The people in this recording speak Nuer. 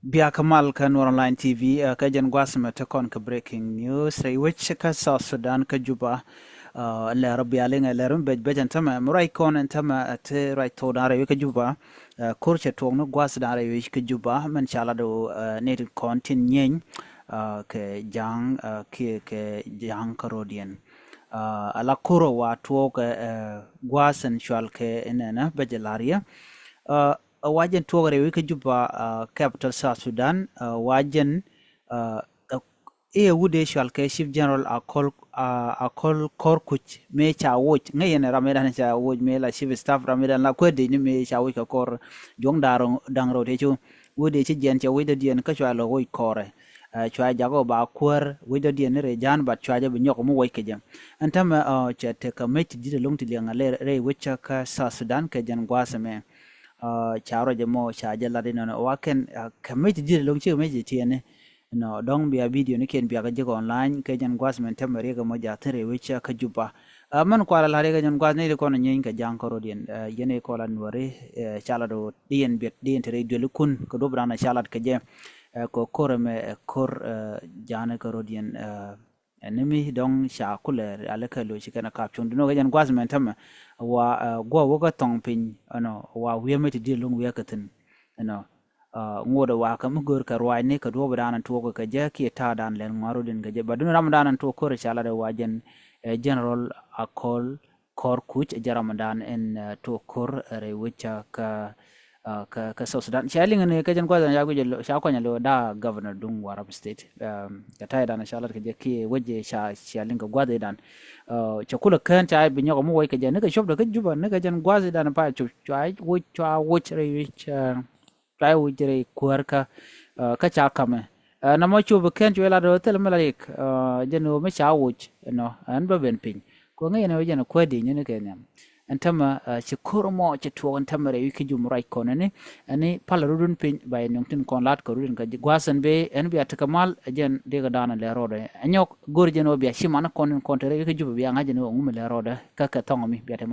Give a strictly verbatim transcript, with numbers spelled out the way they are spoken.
Biakä mal kä Nuɔr Online T V, kä jɛn gua̱a̱th mɛ te kɔn kɛ breaking news rɛy wec kä South Sudan kä Juba. Lɛr bialiŋ ɛ lɛr mi bec bec ɛn tämɛ mi ruac kɔn ɛn tämɛ te ruac thok da̱ŋ rɛy wec kä Juba. Kur cɛ tuɔk ni gua̱a̱th da̱ŋ rɛy wec kä Juba mɛn ca lat ɣöö ni ti kɔn tin nyieeny kɛ ja̱a̱ŋ kiɛ kɛ ja̱a̱ŋ kä rɔ̱diɛn. Ala kur ɛ wa tuɔk ɛ gua̱a̱th ɛn cual kɛ inɛnɛ bec ɛ la̱r yɛ. Wa jɛn tuɔk rɛy wec kä Juba, capital South Sudan. Wa jɛn i̱ ɛ wut ëë cual kɛ Chief General Akol, Akol Kɔr Kuc mëë ca woc ŋäc yɛn ram mëë dan ca woc mëë la Chief Staff ram mëë dan la kuäär dec ni mëë ca woc kɛ kɔr juɔ̱ŋ da̱ŋ rɛw tëë cu wut ëë ci jiɛn cɛ wec dɔ̱diɛn kä cua lɔ woc kɔrɛ. Cua jak ɔ ba kuäär wec dɔ̱diɛn ni rɛy ja̱a̱n bat cua jɛ bi nyɔk mi woc kɛ jɛ. Ɛn tämɛ cɛ tekɛ mec ti di̱t ɛlɔ̱ŋ ti liɛŋ a lɛ rɛy wec kä South Sudan kɛ jɛn gua̱a̱th ɛmɛ. Ca ruac ɛmɔ ca jɛ lat inɔnɔ wa kɛn kɛ mec ti di̱t ɛlɔ̱ŋ cikɛ mec ti tiɛni. Nɔ dɔ̱ŋ bia video ni kiɛn biakä jek online kɛ jɛn gua̱a̱th mɛn tämɛ riɛk ɛmɔ ja̱thin rɛy wec kä Juba. Mɛn kualɛ la̱r yɛ kɛ jɛn gua̱a̱th ni ti kɔn nyieeny kɛ ja̱a̱ŋ kä rɔ̱diɛn. Yɛn i̱ kɔl a nuɔri ca lat ɣöö di yɛn biɛt di yɛn te rɛy duelikun kɛ duɔ̱p dan ca lat kɛ jɛ. Kɛ ko̱r ɛmɛ ɛ ko̱r ja̱a̱ni kä rɔ̱diɛn. Ɛn ni mi dɔ̱ŋ ca kulɛ riali kɛ lo̱c kɛn a kap cuŋ dunɔ kɛ jɛn gua̱th mɛn tämɛ wa guɔ wä kä thɔŋ piny ɛnɔ wa wi̱i̱ mi ti di̱t luŋ wi̱i̱ kä thi̱n. Ɛnɔ ŋot ɛ wa kä mi gör kɛ ruaacni kɛ duɔ̱ɔ̱p dan tuɔk kɛ jɛ kiɛ ta̱a̱ dan lɛn ŋuan rot in kɛ jɛ ba dun ram dan tuɔk ko̱r ca lat ɛ wa jɛn ɛ General Akol Kɔr Kuc ɛ jɛ ram dan in tuɔk ko̱r rɛy wecä kä kä kä South Sudan. Cia liŋ ni kä jɛn gua̱th ca kui̱c ca kuany lo da governor duŋ Warrap State. Kɛ ta̱yɛ dan ca lat kɛ jɛ kiɛ wec ca cia liŋ kɛ gua̱th dan. Cɛ kulɛ kään ca bi nyɔk mi woc kɛ jɛ ni kɛ cop dɛ kä Juba ni kɛ jɛn gua̱th dan pa cop cua woc cua woc rɛy wi̱c cua woc rɛy kuäär kä kä ca kamɛ. Namɔ cop bi kään cuɛ lat ɣöö thil mi la rik jɛn ɣöö mi ca woc nɔ ɛn bä ben piny. Kɛ ŋäc ɛn ɣöö jɛn kuäär di nyini kɛ nhiam. Ɛn tämɛ ci ko̱r mɔ ci tuɔɔk ɛn tämɛ rɛy wi̱c kä jum ruac kɔn ɛni ɛni pal rudun piny ba yɛ nöŋ tin kɔn la̱t kɛ rudun kɛ gua̱a̱th ɛn bee ɛn bia tekɛ mal ɛ jɛn dikɛ da̱a̱n ɛ lɛ rɔɔdɛ ɛ nyɔk go̱r jɛn ɣöö bia ci man kɔn in kɔn te rɛy wi̱c kä jum bia ŋa̱c ɛn ɣöö ŋum ɛ lɛ rɔɔdɛ kä kɛ thɔŋ mi bia te mal.